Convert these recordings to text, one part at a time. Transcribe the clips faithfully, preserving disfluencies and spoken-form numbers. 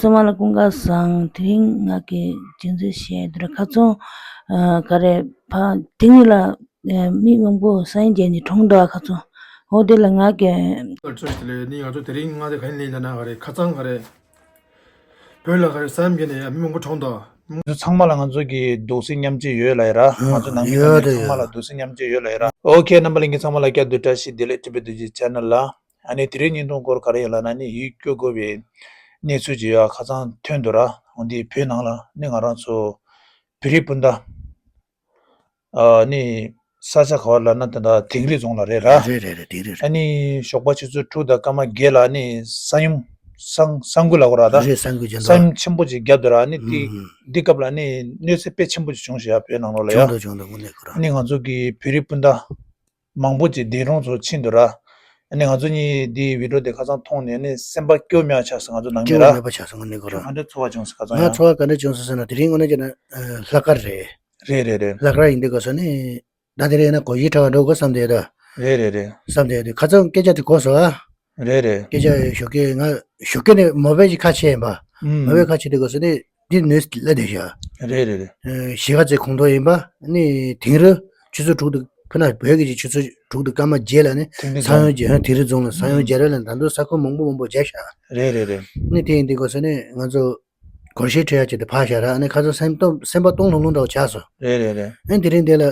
ཚང་མ་ལ་སྐུ་ཁམས་བཟང་། དེ་རིང་ང་གི་རྒྱུ་མཚན་བཤད་དེ་ར་ཁ་ཚོན་ཨ་ག་རེ་ཕ་དེ་ཉིད་ལ་ཨ་མི་མང་པོ་ས་ཡིན་རྒྱལ་ནི་གྲོངས་འདུག་ཁ་ཚོན། འོ་དེ་ལ་ང་གི་ཨ་ཚོ་ཞིག་ལས་ནི་ང་ཚོ་དེ་རིང་ང་དེ་ག་ནས་ལེན་ན་ག་རེ་ཁ་ཚང་ག་རེ་བོད་ལ་ག་རེ་ས་ཡིན་རྒྱལ་ནི་མི་མང་པོ་གྲོངས་འདུག་ང་ཚོ་ཚང་མ་ལ་ང་ཚོ་གི་འདུག་སེ་མཉམ་སྐྱེད་ཡོད་ལ་ཡ་ར། ང་ཚོ་ནང་མི་ཡོད་ཚང་མ་ལ་འདུག་སེ་མཉམ་སྐྱེད་ཡོད་ལ་ཡ་ར། ཨོ་ཁེ་རྣམ་པ་ལྷན་རྒྱས་ཚང་མ་ལ་བསྐྱར་དུ་བཀྲ་ཤིས་བདེ་ལེགས། ཊི་བི་དུས་ཀྱི་ཆེ་ནལ་ལ། ཨ་ནི་དེ་རིང་བརྙན་ཐུང་སྐོར་ག་རེ་ཡིན་ལབ་ན་ནི་ཡིད་སྐྱོ་དགོས་པའི་གནས་ཚུལ་ཅིག་ཡོད་ཁ་ཚང་ཐོན་འདུག་ར། འོན་ཏེ་བོད་ནང་ལ་ནི་ང་རང་ཚོ་བོད་རིགས་སྤུན་ཟླ་ཨ་ནི་ས་ཆ་ག་བ་ལབ་ན་ད་ལྟ་དིང་རི་རྫོང་ལ་རེད་ར། རེད་རེད་རེད། དིང་རི་རེད། ཨ་ནི་ཞོགས་པ་ཆུ་ཚོད་དྲུག་དང་སྐར་མ་བརྒྱད་ལ་ནི་ས་ཡོམ་ས་ས་འགུལ་ལ་གོ་ར་ད། རེད། ས་འགུལ་ཅན་ས་ཡོམ་ཆེན་པོ་ཅིག་བརྒྱབ་འདུག་ར། ནི་དེ་འདི་སྐབས་ལ་ནི་གནོད་འཚེ་དཔེ་ཆེན་པོ་ཅིག་བྱུང་ཞེས་བོད་ནང་ལོགས་ལ་ཡ། བྱུང་འདུག་བྱུང་འདུག་དངོས་གནས་ཁོ་རང་། ནི་ང་ཚོ་གི་བོད་རིགས་སྤུན་ཟླ་མང་པོ་ཅིག་འདས་གྲོངས་སུ་ཕྱིན་འདུག་ར། ཨ་ནི་ང་ཚོ་གཉིས་འདིའི་བི་ཌིའོ་དེ་ཁ་སང་མཐོང་ནས་ནི་སེམས་པ་སྐྱོ་མེད་ཆགས་སོང་། ང་ཚོ་ནང་མི་སྐྱོ་ར་མེད་པ་ཆགས་སོང་། དངོས་གནས་ཁོ་རང་། ག་འདྲ་ཚོར་བ་བྱུང་སོང་ཁ་སང་ང་ཡང་། ཚོར་བ་ག་འདྲ་བྱུང་སོང་ཟེར་ན་དེ་རིང་དངོས་གནས་བྱས་ན་ལྷག་དཀར་རེད། རེད་རེད་རེད། ལྷག་དཀར་ཡིན་དུས་ག་ས་ནི་ད་དེ་རིང་ན་གོ་ཡི་ཁྲ་བ་འགྲོ་དགོས་བསམ་བསྡད་ད། རེད་རེད་རེད། བསམ་བསྡད་དུས་ཁ་སང་སྐད་ཆ་དེ་གོ་སོང་ཨ། རེད་རེད། སྐད་ཆ་ཞོགས་ཀས་ང་ཞོགས་ཀས་ནས་མོ་བེལ་གྱི་ཁ་ཕྱེ་ཡིན་པ། ཨུམ། མོ་བེལ་ཁ་ཕྱེ་དུས་ག་ས་ནི་འདི་ནུས་ལ་བསྡད་ཤག་རེད་རེད་རེད། གཞིས་ཀ་རྩེ་ཁོངས་གཏོགས་ཡིན་པ། ནི་དིང་རི་ཆུ་ཚོད་དྲུག་ཏུ་ཕུ་ན་བོད་ཀྱི་ཆུ་ཚོད་དྲུག་ཏུ་སྐར་མ་བརྒྱད་ལ་ནི་དིང་རི་ས་ཡོམ་རྫོང་བརྒྱབ། དིང་རི་རྫོང་ལ་ས་ཡོམ་རྒྱབ་རེད་ལ་ད་དུང་ས་ཁུལ་མང་པོ་མང་པོ་བརྒྱབ་ཤག་རེད་རེད་རེད། ནི་དེ་ཡིན་དུས་ག་ས་ནི་ང་ཚོ་སྒོར་གཞས་འཁྲབ་ཡག་ཅིག་དེ་ཕར་བཞག་ར། ཨ་ནི་ཁ་སང་སེམས་སྟོང་སེམས་པ་སྟོང་ལྷུང་ལྷུང་འདྲ་བོ་ཆགས་སོང་། རེད་རེད་རེད། ཨ་ནི་དེ་རིང་དེ་ལ་ཨ་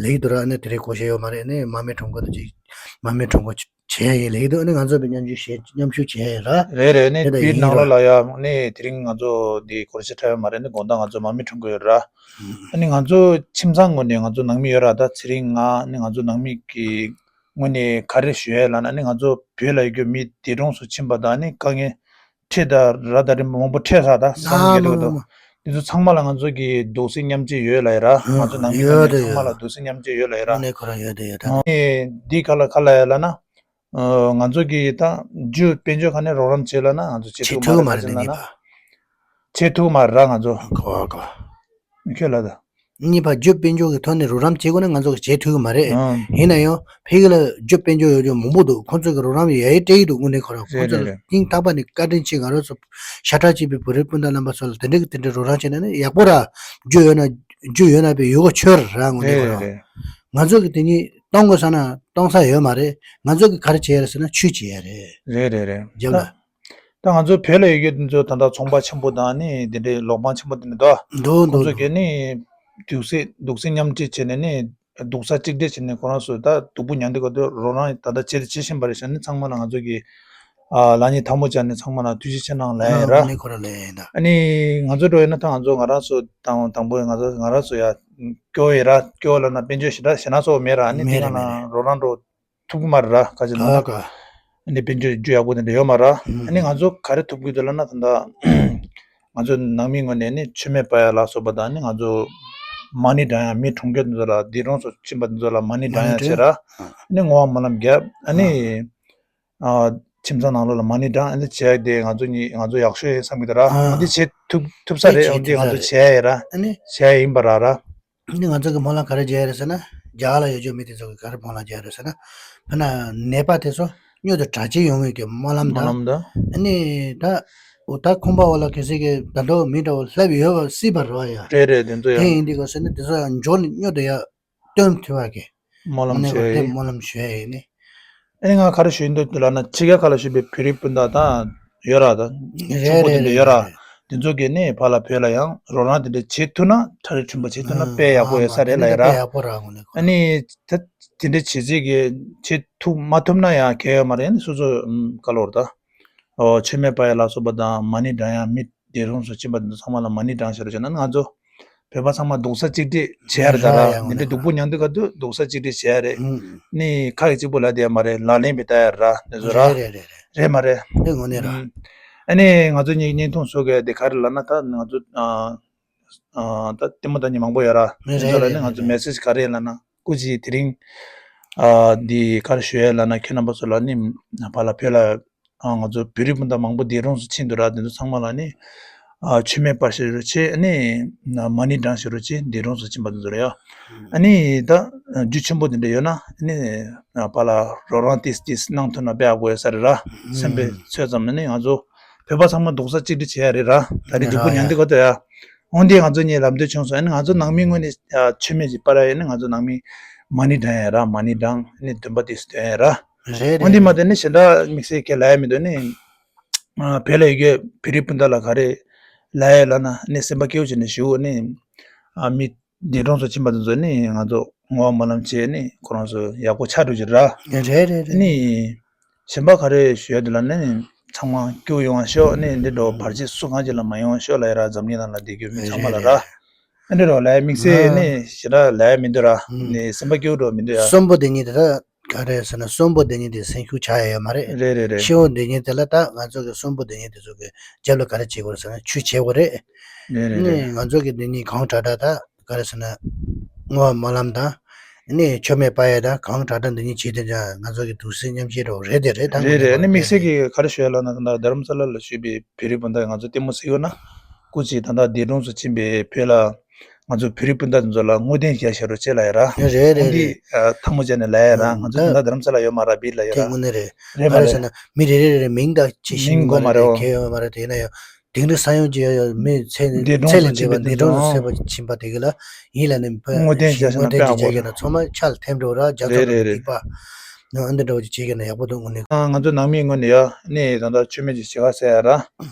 ལེགས་འདུག་ར། ཨ་ནི་དེ་རིང་སྒོར་གཞས་ཡོད་མ་རེད། ཨ་ནི་མར་མེ་ཁྲོམ་སྐོར་དུ་ཅིག་མར་མེ་ཁྲོམ་སྐོར་བྱས་ཡས་ལེགས་འདུག་ཨ་ནི་ང་ཚོ་བས་མཉམ་ཞུགས་བྱས་མཉམ་ཞུགས་བྱས་ཡས་ར། རེད་རེད། ཨ་ནི་དེ་ལྟ་བོད་ཡིན་ནང་ལོགས་ར། ལ་ཡ་ཨ་ནི་དེ་རིང་ང་ཚོ་འདི་སྒོར་གཞས་འཁྲབ་ཡོད་མ་རེད། ཨ་ནི་དགོང་དག་ང་ཚོ་མར་མེ་ཁྲོམ་སྐོར་ཡོད་ར། ཨ་ནི་ང་ཚོ་ཁྱིམ་ཚང་ངོས་ནས་ང་ཚོ་ནང་མི་ཡོད་ར། ད་ཚེ་རིང་ང་ཨ་ནི་ང་ཚོ་ནང་མི་གི་ངོས་ནས་ག་རེ་ཞུ་ཡས་ལབ་ན་ཨ་ནི་ང་ཚོ་བོད་ལ་ཡོད་རྒྱུ་མི་འདས་གྲོངས་སུ་ཕྱིན་པ་དང་ཨ་ནི་དཀའ་ངལ་འཕྲད་ད་ར་ད་རིམ་པ་མང་པོ་འཕྲད་ས་ད་ས་ཨ་མ་མ་མ། འདི་ཚོ་ཚང་མ་ལ་ང་ཚོ་གི་འདུག་སེ་མཉམ་སྐྱེད་ཡོད་ལ་ཡ་ར། ང་ཚོ་ནང་མི་ཡོད་ཚང་མ་ལ་འདུག་སེ་མཉམ་སྐྱེད་ཡོད་ལ་ཡ་ར། དངོས་གནས་ཁོ་རང་ཡོད་དེ་ཡོད་ད། ཨ་ནི་འདི་ག་ལ་ག་ལ་ཡ་ལ་ན། ང་ཚོ་གི་ད་རྒྱུ་དཔལ་འབྱོར་ག་ནས་རོགས་རམ་བྱེད་ལ་ན་ང་ཚོ་བྱེད་ཐུབ་མ་རེད་ལ་ན། བྱེད་ཐུབ་མ་རེད་ར་ང་ཚོ། ག་བ་ག་བ། ཁྱོད་ལ་ད། གཉིས་པ་རྒྱུ་དཔལ་འབྱོར་གྱི་ཐོག་ནས་རོགས་རམ་བྱེད་དགོས་ན་ང་ཚོ་གིས་བྱེད་ཐུབ་ཀྱི་མ་རེད། ཨང་། ཡིན་ན་ཡང་ཕ་གི་ལ་རྒྱུ་དཔལ་འབྱོར་ཡོད་རྒྱུ་མང་པོ་འདུག་ཁོང་ཚོ་གིས་རོགས་རམ་ཡ་ཡི་སྤྲད་ཀྱི་འདུག་དངོས་གནས་ཁོ་རང་ཁོང་ཚོ་ལ་རེད་རེད་རེད། སྙིང་ཐག་པ་ནས་བཀའ་དྲིན་ཆེ། ང་རང་ཚོ་ཤ་ཁྲག་གཅིག་པའི་བོད་རིགས་སྤུན་ཟླ་རྣམ་པ་ཚོ་ལ་དེ་འདྲ་གི་དེ་འདྲ་རོགས་རམ་བྱས་ན་ནི་ཡག་པོ་ར། རྒྱུ་ཡོད་ན་རྒྱུ་ཡོད་ན་པའི་ཡོད་གོ་ཆོད་ར་དངོས་གནས་རེད་ཁོ་རེད་རང་རེད། ང་ཚོ་གིས་དེ་ཉིད་གཏོང་དགོས་ས་ན་གཏོང་ས་ཡོད་མ་རེད། ང་ཚོ་གིས་ག་རེ་བྱེད་ཡ་རེད་ཟེར་ན་ཆོས་བྱེད་ཡ་རེད། རེད་རེད་རེད། རྒྱབ་ལ། ད་ང་ཚོ་བོད་ལ་ཡོད་རྒྱུ་འདི་ཚོ་ད་ལྟ་ཚོང་པ་ཆེན་པོ་དང་ནི་འདི་འདྲའི་ལོག་འབངས་ཆེན་པོ་འདི་འདྲ་འདུག་འདུག་ཁོང་ཚོ་འདུག་གིས་ནི་འདུག་སེ་འདུག་སེ་མཉམ་འབྲེལ་བྱས་ནས་ནི་འདུག་ས་གཅིག་སྒྲིལ་བྱས་ནས་ཁོ་རང་ཚོ་ད་སྡུག་པོ་མྱངས་དུས་ག་དུས་རོགས་རམ་ད་ལྟ་བྱེད་དུ་བྱེད་བཞིན་པ་རེད་ཟེར་ནས་ཚང་མ་ལ་ང་ཚོ་གིས་ཨ་ལག་གཉིས་ཐལ་མོ་སྦྱར་ནས་ཚང་མ་ལ་ཐུགས་རྗེ་ཆེ་གནང་ལབ་ཡིན་ར། ཨ་ནི་ཁོ་ར་ལབ་ཡིན་ད། ཨ་ནི་ང་ཚོ་འགྲོ་ཡོད་ན་ད་ང་ཚོ་ང་རང་ཚོ་དང་དང་པོ་ང་ཚོ་ང་རང་ཚོ་ཡ་སྐྱོ་ཡི་ར་སྐྱོ་ལབ་ན་དཔལ་འབྱོར་ཞེ་དྲག་ཞེ་ན་ཚོ་མེད་ར། ཨ་ནི་མེད་དེ་རེད་ག་མེད་ན་རེད། རོགས་རམ་འགྲོ། ཐུབ་ཀྱི་མ་རེད་ར་ཁ་ཅིག་ལ་ན། ག་ག་ཨ་ནི་དཔལ་འབྱོར་རྒྱུ་ཡག་པོ་དེ་འདྲ་ཡོད་མ་རེད། ཨ་ནི་ང་ཚོ་ག་རེ་ཐུབ་ཀྱི་འདུག་ལབ་ན་ད་ལྟ་ང་ཚོ་ནང་མི་ངོས་ནས་ནི་མཆོད་མེ་སྤར་ཡ་ལ་སོགས་པ་དང་ནི་ང་ཚོ་མ་ཎི་བགྲང་ཡ་མི་གྲོངས་མཁན་དེ་ཚོ་ལ་འདས་གྲོངས་སུ་ཕྱིན་པ་དེ་ཚོ་ལ་མ་ཎི་བགྲང་ཡ་བྱས་ར། ཨ་ནི་བསྔོ་བ་སྨོན་ལམ་རྒྱབ་ཨ་ནི་ཨ་ཁྱིམ་ཚང་ནང་ལོགས་ལ་མ་ཎི་བགྲང་ཨ་ནི་བྱས་དེ་ང་ཚོ་གཉིས་ང་ཚོ་ཡག་ཤོས་ཡིན་བསམ་གྱི་འདུག་ར། ཨ་འདི་བྱེད་ཐུབ་ཐུབ་ས་རེད། འདི་ཨ་འདི་ང་ཚོ་བྱེད་ཡ་ཡིན་ར། ཨ་ནི་བྱེད་ཡ་ཡིན་པ་ར་ར། ནི་ང་ཚོ་གི་སྨོན་ལམ་ག་རེ་རྒྱག་ཡ་རེད་ཟེར་ན། རྒྱ་གར་ལ་ཡོད་ཆོག་མི་དེ་ཚོ་གི་ག་རེ་སྨོན་ལམ་རྒྱག་ཡ་རེད་ཟེར་ན། ཕ་ན་ནད་པ་དེ་ཚོ་མྱུར་དུ་དྲག་སྐྱེད་ཡོང་བའི་གི་སྨོན་ལམ་དང་། སྨོན་ལམ་དང་། ཨ་ནི་ད་འོ་ད་ཁང་པ་འོག་ལ་གལ་སྲིད་གི་ད་དུང་མི་འདྲ་བོ་སླེབས་ཡོད་པ་སྲིད་པ་རེད་བ་ཡ། རེད་རེད་དེ་ཚོ་ཡ། དེ་ཡིན་དུས་ག་ཟེར་ན་དེ་ཚོ་ཡང་མགྱོགས་ནས་མྱུར་དུ་ཡ་སྟོན་ཐུབ་པ་གི་སྨོན་ལམ་ཞུ་ཡ་ཡིན། སྨོན་ལམ་ཞུ་ཡ་ཡིན་ནི། ཨ་ནི་ང་ག་རེ་ཞུ་ཡིན་འདུག་ལབ་ན་ཕྱི་རྒྱལ་ཁག་ལ་བཞུགས་པའི་བོད་རིགས་སྤུན་ཟླ་དང་ཡོད་ར་ད་ཆུང་པོ་དེ་འདྲ་ཡོད་ར། དེ་ཚོ་གིས་ནི་ཕར་ལ་བོད་ལ་ཡང་རོགས་རམ་དེ་འདྲ་བྱེད་ཐུབ་ན་ཁྲ་རི་ཁྲིམས་པ་བྱེད་ཐུབ་ན་དཔེ་ཡག་པོ་ཡོད་ས་རེད་ལབ་ཡ་ར། ཨ་ནི་ད་དེ་འདྲ་བྱེད་རྩིས་གི་བྱེད་ཐུབ་མ་ཐུབ་ན་ཡང་གལ་ཡོད་མ་རེད། ཨ་ནི་སོ་སོ་ཨམ་བཀའ་སློབ་རེད་ད། ཨོ་མཆོད་མེ་སྤར་ཡ་ལ་སོགས་པ་དང་མ་ཎི་བགྲང་ཡ་མི་འདས་གྲོངས་སུ་ཕྱིན་པ་འདི་ཚོ་ཚང་མ་ལ་མ་ཎི་བགྲང་ཞེས་རོགས་བྱས་ན་ང་ཚོ་བོད་པ་ཚང་མ་རྡོག་རྩ་གཅིག་སྒྲིལ་བྱེད་ཡ་རེད་ད་ར། ཡ་ཡ་འདི་འདྲ་སྡུག་པོ་མྱངས་དུས་ག་དུས་རྡོག་རྩ་གཅིག་སྒྲིལ་བྱེད་ཡ་རེད། ཨུམ། ནི་ཁ་གི་གཅིག་པོ་ལ་བསྡད་ཡ་མ་རེད། ལག་ལེན་བྱེད་ལྟ་ཡ་རེད་ད་འདི་ཚོ་ར། རེད་རེད་རེད་རེད། རེད་མ་རེད། དེ་དངོས་གནས་ར། ཨུམ། ཨ་ནི་ང་ཚོ་གཉིས་བརྙན་ཐུང་བཟོ་དགོས་དེ་ག་རེ་ལབ་ན་ད་ང་ཚོ་ཨ་ཨ་ད་ལྟད་མོ་ལྟ་མཁན་མང་པོ་ཡོད་ར། རེད་དེ་ཚོ་ལ་རེད་ནི་ང་ཚོ་རེད་མེ་སེ་ཇི་ག་རེ་ལབ་ན་སྐུ་མཁྱེན་དེ་རིང་ཨ་འདི་ག་རེ་ཞུ་ཡ་ལབ་ན་ཁྱེད་རྣམ་པ་ཚོ་ལ་ནི་ཕར་ལ་བོད་ལ། ཨ་ང་ཚོ་བོད་རིགས་སྤུན་ཟླ་མང་པོ་འདས་གྲོངས་སུ་ཕྱིན་འདུག་ར། དེ་ཚོ་ཚང་མ་ལ་ནི་ཨ་མཆོད་མེ་སྤར་ཞེས་རོགས་བྱེད། ཨ་ནི་མ་ཎི་བགྲང་ཞེས་རོགས་བྱེད། འདས་གྲོངས་སུ་ཕྱིན་པ་དེ་ཚོ་ལ་ཡ། ཨ་ནི་ད་རྒྱུ་ཆེན་པོ་དེ་འདྲ་ཡོད་ན་ཨ་ནི་ཕར་ལ་རོགས་རམ་ཏིས་ཏིས་གནང་ཐུབ་ན་དཔེ་ཡག་པོ་ཡོད་ས་རེད་ར། སེམས་པའི་ཚོད་ཙམ་ནི་ང་ཚོ་ བོད་པ་ཚང་མ་རྡོག་རྩ་གཅིག་སྒྲིལ་བྱེད་ཡ་རེད་ར། ད་རེས་སྒྲིག་པོ་ཉན་དུས་ག་ད་ཡ། འོན་ཏེ་ང་ཚོ་གཉིས་ལབ་འདོད་བྱུང་སོང་། ཨ་ནི་ང་ཚོ་ནང་མི་ངོས་ནས་ཨ་མཆོད་མེ་ཅིག་སྤར་ཡ་ཡིན་ན། ང་ཚོ་ནང་མི་མ་ཎི་བགྲང་ཡ་ར། མ་ཎི་བགྲང་ནི་འདོན་པ་དེ་འདོན་ཡ་ར། རེད་རེད། འོན་ཏེ་མ་འདོན་ནི་གཞན་དག་དམིགས་བསལ་གྱི་ལབ་ཡ་མི་འདུག་ནི། ཨ་བོད་ལ་ཡོད་རྒྱུ་བོད་རིགས་སྤུན་ཟླ་ལ་ག་རེ་ལབ་ཡ་ལབ་ན་ནི་སེམས་པ་སྐྱོ་བྱས་ནས་ཞུ་ནི། ཨ་མི་འདས་གྲོངས་སུ་ཕྱིན་པ་དེ་ཚོ་ནི་ང་ཚོ་བསྔོ་བ་སྨོན་ལམ་བྱས་ནི་ཁོ་རང་ཚོ་ཡག་པོ་ཆགས་འགྲོ་གི་ར། རེད་རེད་རེད། ནི་གཞན་པ་ག་རེ་ཞུ་ཡ་འདུག་ལབ་ན་ནི་ཚང་མ་སྐྱིད་ཡོང་བ་ཤོག་ནི་འདི་འདྲ་བར་ཆད་སུ་གང་ཅིག་ལ་མ་ཡོང་བ་ཤོག་ལབ་ཡ་ར། འཛམ་གླིང་ནང་ལ་བསྡད་རྒྱུ་མི་ཚང་མ་ལ་ར། རེད་རེད། ཨ་འདི་འདྲ་ལབ་ཡ་དམིགས་བསལ་ནི་ཞེ་དྲག་ལབ་ཡ་མི་འདུག་ར། ནི་སེམས་པ་སྐྱིད་འགྲོ་མི་འདུག་ཡ། གསོན་པོ་དེ་ཉིད་དེ་ད་ག་རེ་ཟེར་ན་གསོན་པོ་དེ་ཉིད་དེ་སེམས་ཤུགས་ཆག་ཡ་ཡོད་མ་རེད། རེད་རེད་རེད། ཤི་བོ་དེ་ཉིད་དེ་ལ་ད་ང་ཚོ་གི་གསོན་པོ་དེ་ཉིད་དེ་ཚོ་གི་རྒྱབ་ལ་ག་རེ་བྱེད་དགོས་རེད་ཟེར་ན་ཆུ་བྱེད་དགོས་རེད། རེད་རེད་ནི་རེད། ང་ཚོ་གི་འདི་ཉིད་གང་དྲག་དྲག་ད་ག་རེ་ཟེར་ན་བསྔོ་བ་སྨོན་ལམ་དང་ནི་མཆོད་མེ་སྤར་ཡ་དང་གང་དྲག་དྲག་འདི་ཉིད་བྱེད་དེ་ཀྱང་ང་ཚོ་གི་དུག་སེལ་མཉམ་བཞེས་རོགས་རེད་དེ་རེད། ད་རེད་རེད། ནི་དམིགས་བསལ་གི་ག་རེ་ཞུ་ཡ་ལབ་ན་ད་རྡ་རམ་ས་ལ་ལ་བཞུགས་པའི་བོད་རིགས་སྤུན་ཟླ་ང་ཚོ་ལྟད་མོ་གཟིགས་ཡོད་ན་སྐུ་མཁྱེན། ད་ལྟ་འདས་གྲོངས་སུ་ཕྱིན་པའི་བོད་ལ་ང་ཚོ་བོད་རིགས་སྤུན་ཟླ་དེ་ཚོ་ལ་བསྔོ་རྟེན་རྒྱག་བྱ་རོགས་བྱེད་ལབ་ཡ་ར། རེད་རེད། འདི་ཐང་མོ་བྱས་ནས་ལབ་ཡ་ར། ང་ཚོ་ད་ལྟ་རྡ་རམ་ས་ལ་ཡོད་མ་ར་བིར་ལ་ཡོད་ར། དེ་དངོས་གནས་རེད། རེད་མ་རེད། ཟེར་ན་མི་རེ་རེ་རེ་རེ་མིང་དང་ཅི་ཞིག་མིང་དགོས་མ་རེད། གལ་ཡོད་མ་རེད། དེ་ཡིན་ན་ཡང་དིང་རི་ས་ཡོམ་གྱི་ཡོད་མི་ཚེ་ཚེ་ལས་འདས་པ་འདས་གྲོངས་སུ་ཕྱིན་པ་འདས་གྲོངས་སུ་ཕྱིན་པ་དེ་གི་ལ་ཡིན་ལ་ནི་བསྔོ་རྟེན་རྒྱག་ས་ན་དཔེ་ཡག་པོ་རེད། ཚང་མ་ཕྱག་ལ་འཐེན་འགྲོ་ར། རྒྱ་མཚོ་ལ་རེད་རེད། སྡིག་པ་ཨ་འདི་འདྲ་བོ་ཅིག་བྱེད་ཀྱི་ན་ཡག་པོ་འདུག་དངོས་གནས། ང་ཚོ་ནང་མིའི་ངོས་ནས་ཡ་ནི་ད་ལྟ་མཆོད་མེ་ཅིག་བྱེད་ག་ཟེར་ཡ་ར།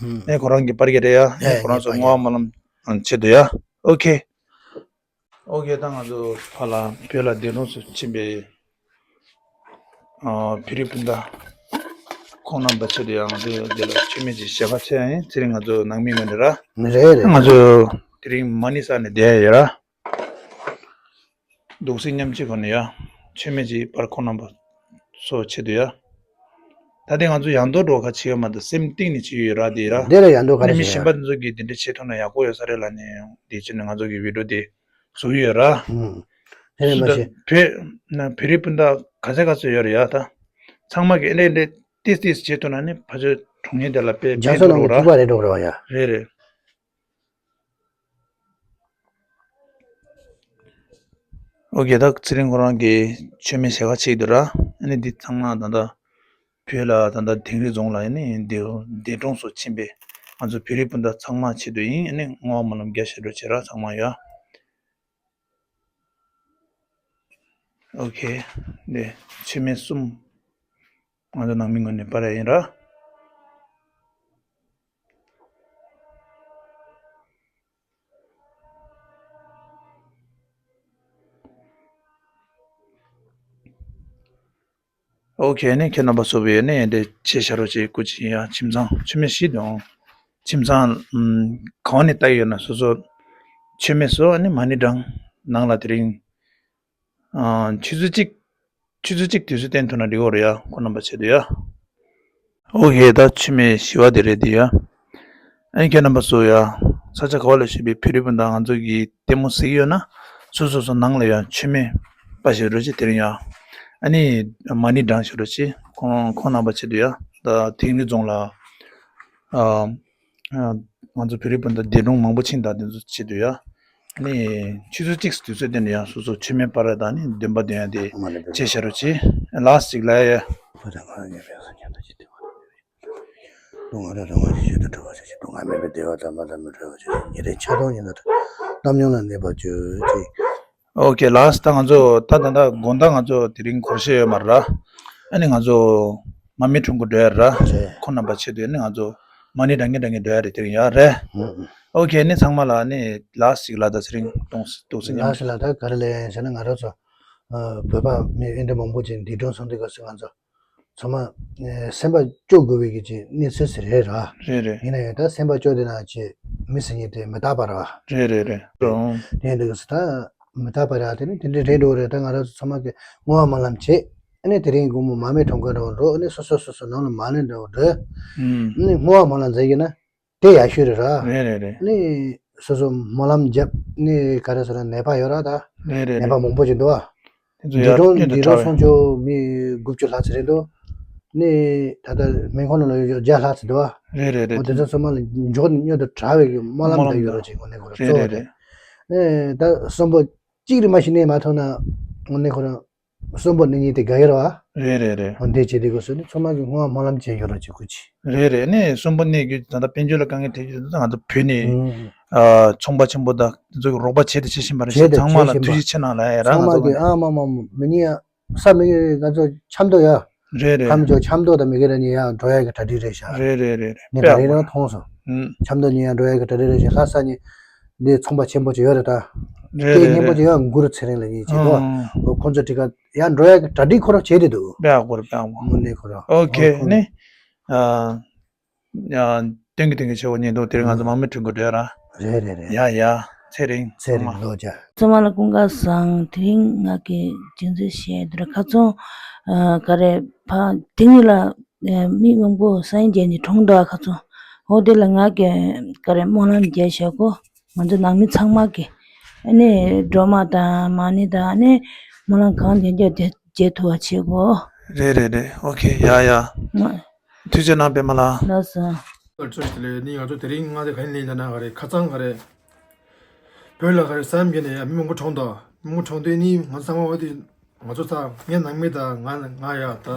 ནི་ཁོ་རང་གི་པར་གྱི་རེད་ཡ། ནི་ཁོ་རང་ཚོ་བསྔོ་བ་སྨོན་ལམ་ཆེད་དུ་ཡ། ཨོ་ཁེ། ཨོ་ཁེ། ད་ང་ཚོ་ཕར་ལ་བོད་ལ་འདས་གྲོངས་སུ་ཕྱིན་པའི་ཨ་བོད་རིགས་སྤུན་ཟླ་ཁོང་རྣམ་པ་ཆེད་དུ་ཡང་ང་ཚོ་འདི་ལ་མཆོད་མེ་ཅིག་བྱེད་ཁ་ཆེ་ཡ་ཡིན། དེ་རིང་ང་ཚོ་ནང་མི་ངོས་ནས་ར། རེད་རེད། ང་ཚོ་དེ་རིང་མ་ཎི་བསགས་ནས་བསྡད་ཡ་ཡོད་ར། དུག་སེལ་མཉམ་བྱེད་སྒོ་ནས་ཡ། མཆོད་མེ་ཅིག་པར་ཁོང་རྣམ་པ་ཚོ་ཆེད་དུ་ཡ། ད་ལྟའི་ང་ཚོ་ཡང་དོ་འགྲོ་ཁ་ཆེ་ཡོད་མ་གཏོགས་སེམས་གཏིང་ནས་ཆེ་ཡོད་ར་དེ་ར། འདི་ལ་ཡང་དོ་ག་རེ་མི་ཆེ་ཡ། གཞན་པ་འདི་ཚོ་གིས་དེ་འདྲ་བྱེད་ཐུབ་ན་ཡག་པོ་ཡོད་ས་རེད་ལབ་ནས་དེ་བྱས་ནས་ང་ཚོ་གི་བི་ཌིའོ་དེ་བཟོ་གི་ཡོད་ར། ཧུམ། དེ་རེད་མ་སུ་ད་གཞི། བོད་ན་བོད་རིགས་སྤུན་ཟླ་ག་ཚད་ག་ཚོད་ཡོད་རེད་ཡ། ད་ཚང་མ་གི་ཨེ་འདྲས་ཨེ་འདྲས་ཏིས་ཏིས་བྱེད་ཐུབ་ན་ནི་ཕ་ཆོས་གྲོང་ཁྱེར་དེ་ལ་དཔེ་རྒྱ་ཕན་མཚོ་ཐོགས་ནང་གི་ར། ཐུག་པ་རེད་འགྲོ་རེད་བ་ཡ། རེད་རེད། ཨོ་ཁེ། ད་ཚེ་རིང་ཁོ་རང་གིས་མཆོད་མེ་བྱེད་ཁ་ཆེ་འདུག་ར། ཨ་ནི་འདི་ཚང་མ་ད་ལྟ་བོད་ལ་ད་ལྟ་དིང་རི་རྫོང་ལ་ཨ་ནི་འདས་འདས་གྲོངས་སུ་ཕྱིན་པའི་ང་ཚོ་བོད་རིགས་སྤུན་ཟླ་ཚང་མ་ཆེད་དུ་ཡིན། ཨ་ནི་བསྔོ་བ་སྨོན་ལམ་རྒྱ་ཆེ་རུ་བྱེད་ར་ཚང་མ་ཡ། ཨོ་ཁེ། འདི་མཆོད་མེ་གསུམ་ང་ཚོ་ནང་མི་ངོས་ནས་སྤར་ཡ་ཡིན་ར། ཨོ་ཁེ། ནི་ཁྱེད་རྣམ་པ་ཚོ་བས་ནི་འདི་ཆེ་ཤ་རོ་ཆེ་སྐུ་ཅི་ཡ་ཁྱིམ་ཚང་མཆོད་མེ་ཞིག་དང་ཁྱིམ་ཚང་ཨམ་གང་ནས་ལྟ་ཡི་ཡོད་ན་སོ་སོ་མཆོད་མེ་བཟོ། ཨ་ནི་མ་ཎི་བགྲང་། ནང་ལ་དེ་རིང་ཨ་ཆུ་ཚོད་གཅིག་ཆུ་ཚོད་གཅིག་དུས་ཚོད་བསྟན་ཐུབ་ན་འགྲིག་གི་རེད་ཡ། ཁོ་རྣམ་པ་ཆེད་དུ་ཡ། ཨོ་ཁེ། ད་མཆོད་མེ་བཞི་པ་དེ་རེད་དེ་ཡ། ཨ་ནི་ཁྱེད་རྣམ་པ་ཚོ་ཡ། ས་ཆ་ག་བ་ལ་བཞུགས་པའི་བོད་རིགས་སྤུན་ཟླ་ང་ཚོ་གི་ལྟད་མོ་གཟིགས་ཡོད་ན་སོ་སོ་སོ་ནང་ལ་ཡ་མཆོད་མེ་སྤར་ཤོག་རོགས་བྱེད། དེ་རིང་ཡ། ཨ་ནི་མ་ཎི་བགྲང་ཤོག་རོགས་བྱེད། ཁོང་ཁོང་རྣམ་པ་ཆེད་དུ་ཡ། ད་དིང་རི་རྫོང་ལ་ཨ་ང་ཚོ་བོད་རིགས་སྤུན་ཟླ་འདས་གྲོངས་མང་པོ་ཕྱིན་ད་དེ་ཚོ་ཆེད་དུ་ཡ། ནི་ཆུ་ཚོད་གཅིག་དུས་ཚོད་བསྟན་ནས་ཡང་སོ་སོ་མཆོད་མེ་སྤར་ཡ་དང་ནི་འདོན་པ་འདོན་ཡ་དེ་ཨ་མ་ལེ་བེ་བེ་བྱེད་བྱ་རོགས་བྱེད། ལཱསི་ཅིག་ལ་ཡ། བུ་དང་ང་ངའི་བེ་སོ་ཉན་ད་ཅི་དེ་བ་ལ་བེ་བེ། སྡུག་བསྔལ་དང་རང་དབང་ཞི་བྱེད་དུ་གྲོལ་བར་བྱ་ཞིང་། སྡུག་བསྔལ་མེད་པའི་བདེ་བ་དམ་པ་ལ་མི་འབྲལ་བར་བྱ་ཞིང་། ཉེ་རིང་ཆགས་སྡང་གཉིས་སྣང་དང་རྣམ་སྨྱུང་ལ་གནས་པར་གྱུར་ཅིག། ཨོ་ཁེ། ལཱསི། ད་ང་ཚོ་ད་ད་ད་དགོང་དག་ང་ཚོ་དེ་རིང་སྒོར་གཞས་ཡོད་མ་རེད་ར། ཨ་ནི་ང་ཚོ་མར་མེ་ཁྲོམ་སྐོར་འགྲོ་ཡ་ར། རེད། ཁོང་རྣམ་པ་ཆེད་དུ་ཨ་ནི་ང་ཚོ་མ་ཎི་བགྲང་གིན་བགྲང་གིན་འགྲོ་ཡ་རེད། དེ་རིང་ཡ་རེད། ཨུ་ཨུ། ཨོ་ཁེ། ཨ་ནི་ཚང་མ་ལ་ཨ་ནི་ལཱསི་ཅིག་ལ་ད་ཚེ་རིང་གཏོང་གཏོང་སྲིད་ཉམས། ལཱསི་ལ་ད་ག་རེ་ལབ་ཡ་ཡིན་ཟེར་ན་ང་རང་ཚོ་ཨ་བོད་པ་མི་ཨེ་འདྲ་མང་པོ་ཅིག་འདས་གྲོངས་སོང་དུས་སྐབས་སུ་ང་ཚོ་ཚང་མ་ཨེ་སེམས་པ་སྐྱོ་དགོས་པའི་གི་ཅིག་གནས་ཚུལ་ཞིག་རེད་ར། རེད་རེད། ཡིན་ན་ཡང་ད་སེམས་པ་སྐྱོ་དེ་ན་ཅིག་མི་ཟེར་མཁན་དེ་མི་རྟག་པ་རེད་བ། རེད་རེད་རེད། རེད། དེ་ཡིན་དུས་ད་མི་རྟག་པ་རེད། དེ་ནི་དེ་འདྲའི་རེད་འགྲོ་རེད། ད་ང་རང་ཚོ་ཚང་མ་གི་བསྔོ་བ་སྨོན་ལམ་བྱེད། ཨ་ནི་དེ་རིང་དགོང་མོ་མར་མེ་ཁྲོམ་སྐོར་འགྲོ་འགྲོ། ཨ་ནི་སོ་སོ་སོ་སོ་ནང་ལ་མར་ལེན་འགྲོ་འགྲོ། ཨ་ནི་བསྔོ་བ་སྨོན་ལམ་མཛད་ཀྱི་ན། དེ་ཡག་ཤོས་རེད་ར། རེད་རེད་རེད། ནི་སོ་སོ་སྨོན་ལམ་རྒྱབ་ནི་ག་རེ་ཟེར་ན་ནད་པ་ཡོད་ར་ད། རེད་རེད་ནད་པ་རེད། མང་པོ་ཅིག་འདུག་ཨ། དེ་ཚོ་འདས་ཡར་གྲོངས་སྙིང་དུ་འདས་གྲོངས་དྲག་སོང་ཆོག་མི་དགུ་བཅུ་ལྷག་ཙམ་རེད་འདུག་ནི་ད་ལྟ་སྨན་ཁང་ནང་ལ་ཡོད་ཆོག་བརྒྱ་ལྷག་ཙམ་འདུག་ཨ། རེད་རེད་རེད། འོ་དེ་ཚོ་ཚང་མ་ལ་མགྱོགས་ནས་མྱུར་དུ་དྲག་པའི་གི་སྨོན་ལམ་སྨོན་ལམ་ད་ཡོད་ར་ཅིག་དངོས་གནས་ཁོ་ར་གཙོ་བོ་རེད། རེད་རེད་རེད། ནི་ད་གསོན་པོ་གཅིག་རེ་མ་ཞིག་གནས་མ་ཐུབ་ན་དངོས་གནས་ཁོ་ར། གསོན་པོ་གནས་ཉིན་དེ་དགའ་ཡོད་ར་བ། རེད་རེད་རེད། འོ་འདི་བྱེད་དེ་དགོས་སོ་ནི་ཚང་མ་གི་སྔོན་སྨོན་ལམ་བྱས་ཡོད་ར་བྱེད་དགོས་ཆེ། རེད་རེད། ནི་གསོན་པོ་གནས་རྒྱུ་ད་ལྟ་དཔལ་འབྱོར་ལ་དཀའ་ངལ་འཕྲད་རྒྱུ་དེ་ད་ང་ཚོ་བོད་ནས་ཨ། ཚོང་པ་ཆེན་པོ་དང་དེ་ཚོ་གི་རོགས་པ་བྱས་ཏེ་བྱེད་བཞིན་པ་རེད་ཤག་བྱས་ཏེ་ཚང་མ་ལ་བྱེད་བཞིན་ཐུགས་པ་རྗེ་ཆེ་གནང་ལ་ཡ་རང་ཚང་ང་མ་ཚོ་གི་ཨ་མ་མ་མ་མི་ཉིད་ཡ། ས་མི་གི་ང་ཚོ་ཆབ་མདོ་ཡ། རེད་རེད། ཁམས་ཕྱོགས་ཆབ་མདོ་དང་མི་གི་ར་ནི་ཡ་འགྲོ་ཡ་གི་གྲ་སྒྲིག་རེད་ཤག་རེད་རེད་རེད་རེད། ངས་དཔེ་ད་ཡག་རེ་པོ་རང་མཐོང་སོང་། ཨུམ། ཆབ་མདོ་ནི་ཡ་འགྲོ་ཡ་གི་གྲ་སྒྲིག་རེད་ཤག་ལྷ་ས་ནི་འདི་ཚོང་པ་ཆེན་པོ་ཅིག་ཡོད་རེད་ད། རེད་སྐད་རེད་སྙན་པོ་རེད། ཅིག་ཡ་གུ་རུ་ཚེ་རིང་ལ་ཡིན་ཅིག་གོ་ཨུམ། ཁོང་ཚོ་དེ་ག་ཡ་འགྲོ་ཡ་གི་གྲ་སྒྲིག་ཁོ་རང་བྱས་ཏེ་འདུག་དཔེ་ཡག་པོ་རེད། དཔེ་ཡག་པོ། དངོས་གནས་ཁོ་རང་ཨོ་ཁེ་ཁོ་ནི། ཨ། ཡ། སྟོན་གི་སྟོན་གི་ཆེ་བོ་ཉིན་དུ་དེར་ང་ཚོ་དམག་མི་ཁྲིད་དགོས་འདྲ་ར། རེད་རེད་རེད། ཡ་ཡ། ཚེ་རིང་། ཚེ་རིང་ལོ་བརྒྱ། ཚང་མ་ལ་སྐུ་ཁམས་བཟང་། དེ་རིང་ང་གི་རྒྱུ་མཚན་བཤད་འདི་ར་ཁ་ཚོན། ཨ། ག་རེ་ཕ་དེ་གཉིས་ལ་ཨ། མི་མང་པོ་ས་ཡིན་རྒྱལ་ནི་གྲོངས་འདུག་ཨ་ཁ་ཚོན། འོ་དེ་ལ་ང་གི་ག་རེ་སྨོན་ལམ་རྒྱག་བྱ་གོ་ང་ཚོ་ནང་མི་ཚང་མ་གི་ཨ་ནི་སྒྲོལ་མ་དང་མ་ཎི་དང་ཨ་ནི་སྨོན་ལམ་གང་རྒྱག་རྒྱག་དེ་རྒྱག་ཐུབ་པ་བྱེད་གོ་རེད་རེད་རེད། ཨོ་ཁེ། ཡ་ཡ། ང་། ཐུགས་རྗེ་གནང་པད་མ་ལགས། ལགས་སོ། ཨ་ཚོ་ཞིག་ལས་ནི་ང་ཚོ་དེ་རིང་ང་ཚོ་ག་ནས་ལ་ན་ག་རེ་ཁ་ཚང་ག་རེ། བོད་ལ་ག་རེ་བསམ་གྱི་ནས་མི་མང་པོ་གྲོངས་དང་མི་མང་པོ་གྲོངས་དུས་ནི་ང་ཚོ་ཚང་མ་འོ་དེ་ང་ཚོ་ཚ་ངའི་ནང་མི་དང་ང་ང་ཡ་ད་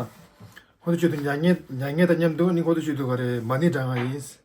ཁོ་ཚོ་ཆུད་དུ་མྱ་ངན་མྱ་ངན་དང་མཉམ་དུ་ནི་ཁོ་ཚོ་ཆུད་དུ་ག་རེ་མ་ཎི་བགྲང་ང་ཡིན།